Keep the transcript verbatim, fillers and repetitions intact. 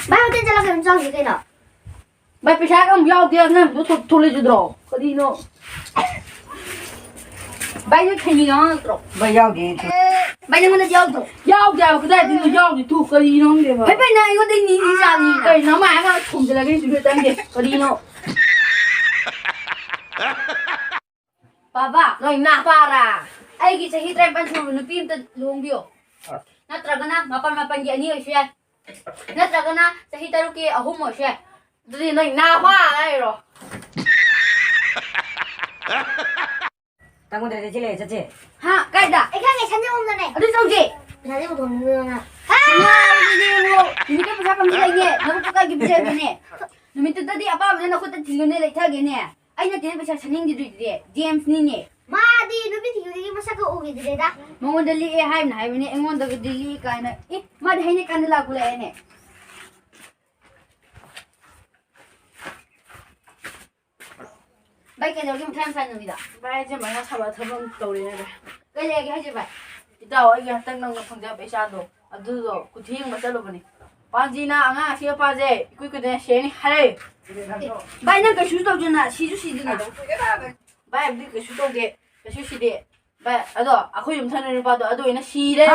ꯚꯥꯏ, ꯍꯣꯇꯦꯜ ꯆꯠꯂꯒ ꯀꯩꯅꯣꯝ ꯆꯥꯎꯁꯤ ꯀꯩꯅꯣ꯫ ꯚꯥꯏ, ꯄꯩꯁꯥꯒ ꯑꯃꯨꯛ ꯌꯥꯎꯗꯦ, ꯅꯪ ꯑꯗꯨ ꯊꯣꯛ-, ꯊꯣꯛꯂꯛꯏꯗꯨꯗ꯭ꯔꯣ? ꯀꯔꯤꯅꯣ? ꯚꯥꯏ, ꯅꯣꯏ ꯈꯩꯅꯤ ꯉꯥꯡꯉꯛꯇ꯭ꯔꯣ? ꯚꯥꯏ, ꯌꯥꯎꯗꯦ꯫ ꯚꯥꯏ, ꯅꯪꯉꯣꯟꯗ ꯌꯥꯎꯗ꯭ꯔꯣ? ꯌꯥꯎꯗꯦ ꯍꯥꯏꯕ, ꯀꯗꯥꯏꯗꯒꯤꯅꯣ? ꯌꯥꯎꯗꯦ, ꯊꯨ, ꯀꯔꯤꯅꯣ ꯈꯪꯗꯦꯕ꯫ ꯚꯥꯏ, ꯚꯥꯏ, ꯅꯪ ꯑꯩꯉꯣꯟꯗ ꯅꯤ ꯅꯤ ꯆꯥꯕꯅꯤ꯫ ꯀꯩꯅꯣ, ꯃꯥ ꯍꯥꯏꯔꯒ ꯊꯣꯝꯖꯤꯜꯂꯒ ꯅꯤꯁꯨ ꯆꯪꯗꯦ꯫ ꯀꯔꯤꯅꯣ? ꯕꯥꯕꯥ, ꯅꯣꯏ ꯅꯥꯄꯥꯔꯥ? ꯑꯩꯒꯤ ꯆꯍꯤ ꯇꯔꯥꯅꯤꯄꯥꯟ ꯁꯨꯔꯕ ꯅꯨꯄꯤ ꯑꯝꯇ ꯂꯨꯍꯣꯡꯕꯤꯌꯣ꯫ ꯅꯠꯇ꯭ꯔꯒꯅ ꯃꯥꯄꯟ ꯃꯥꯄꯟꯒꯤ ꯑꯅꯤ ꯑꯣꯏꯁꯨ ꯌꯥꯏ꯫ ꯅꯠꯇ꯭ꯔꯒꯅ ꯆꯍꯤ ꯇꯔꯨꯛꯀꯤ ꯑꯍꯨꯝ ꯑꯣꯏꯁꯨ ꯌꯥꯏ꯫ ꯑꯗꯨꯗꯤ ꯅꯣꯏ ꯅꯥꯄꯥ ꯍꯥꯏꯔꯣ? ꯇꯥꯃꯣꯗ ꯆꯠꯁꯤ ꯂꯩꯔꯦ, ꯆꯠꯁꯦ꯫ ꯍꯥ, ꯀꯥꯏꯗ? ꯑꯩ ꯈꯪꯉꯦ, ꯁꯟꯖꯦꯟꯕꯝꯗꯅꯦ꯫ ꯑꯗꯨ ꯆꯧꯁꯦ꯫ ꯄꯩꯁꯥꯗꯤ ꯄꯨꯊꯣꯛꯅꯤꯡꯗꯅ꯫ ꯁꯅꯥꯗꯨꯗꯤ ꯌꯦꯡꯉꯣ, ꯅꯨꯃꯤꯠꯇꯨ ꯄꯩꯁꯥ ꯐꯪꯕ ꯂꯩꯅꯦ, ꯅꯕꯨꯛꯇꯨ ꯀꯥꯏꯒꯤ ꯄꯤꯖꯒꯦꯅꯦ꯫ ꯅꯨꯃꯤꯠꯇꯨꯗꯗꯤ ꯑꯄꯥꯝꯕꯗ ꯅꯈꯨꯠꯇ ꯊꯤꯜꯂꯨꯅꯦ, ꯂꯩꯊꯒꯦꯅꯦ꯫ ꯑꯩꯅ ꯇꯤꯟ ꯄꯩꯁꯥ ꯁꯟꯅꯤꯡꯈꯤꯗ꯭ꯔꯤꯗꯨꯗꯤ ꯖꯦꯝꯁꯅꯤꯅꯦ꯫ ꯃꯥꯗꯤ ꯅꯨꯄꯤ ꯊꯤꯕꯗꯒꯤ ꯃꯁꯛꯀ ꯎꯈꯤꯗ꯭ꯔꯦꯗ꯫ ꯃꯉꯣꯟꯗ ꯂꯤꯛꯑꯦ ꯍꯥꯏꯕꯅ ꯍꯥꯏꯕꯅꯦ, ꯑꯩꯉꯣꯟꯗꯒꯗꯤ ꯂꯤꯛꯏ ꯀꯥꯏꯅ꯫ ꯑꯦ, ꯃꯥꯗꯤ ꯍꯩꯅꯦ ꯀꯥꯟꯗ ꯂꯥꯛꯄ ꯂꯥꯛꯑꯦꯅꯦ꯫ ꯚꯥꯏ, ꯀꯩꯗꯧꯔꯒꯦ ꯃꯊꯥ ꯌꯥꯝ ꯁꯥꯏ ꯅꯨꯃꯤꯗ? ꯚꯥꯏ, ꯑꯩꯁꯦ ꯃꯊꯥ ꯁꯥꯕ ꯊꯕꯛ ꯑꯃ ꯇꯧꯔꯦꯅꯦ, ꯚꯥꯏ꯫ ꯀꯩ ꯂꯩꯔꯒꯦ ꯍꯥꯏꯁꯦ, ꯚꯥꯏ? ꯏꯇꯥꯎ, ꯑꯩꯒꯤ ꯍꯟꯗꯛ ꯅꯧꯅ ꯐꯪꯖꯕ ꯄꯩꯁꯥꯗꯣ, ꯑꯗꯨꯗꯣ ꯀꯨꯊꯤ ꯌꯦꯡꯕ ꯆꯠꯂꯨꯕꯅꯤ꯫ ꯄꯥꯟꯖꯤꯅ ꯑꯉꯥꯡ ꯑꯁꯤ ꯃꯄꯥꯁꯦ ꯏꯀꯨꯏ ꯀꯨꯏꯗꯅ ꯁꯤꯔꯅꯤ ꯍꯥꯏꯔꯦ꯫ ꯑꯦ, ꯚꯥꯏ, ꯅꯪ ꯀꯩꯁꯨ ꯇꯧꯗꯅ ꯁꯤꯁꯨ ꯁꯤꯗꯅ꯫ ꯚꯥꯏ, ꯑꯗꯨꯗꯤ ꯀꯩꯁꯨ ꯇꯧꯗꯦ, ꯀꯩꯁꯨ ꯁꯤꯗꯦ꯫ ꯚꯥꯏ, ꯑꯗꯣ ꯑꯩꯈꯣꯏ ꯌꯨꯝꯊꯪꯅꯕ ꯅꯨꯄꯥꯗꯣ ꯑꯗꯨ ꯑꯣꯏꯅ ꯁꯤꯔꯦ꯫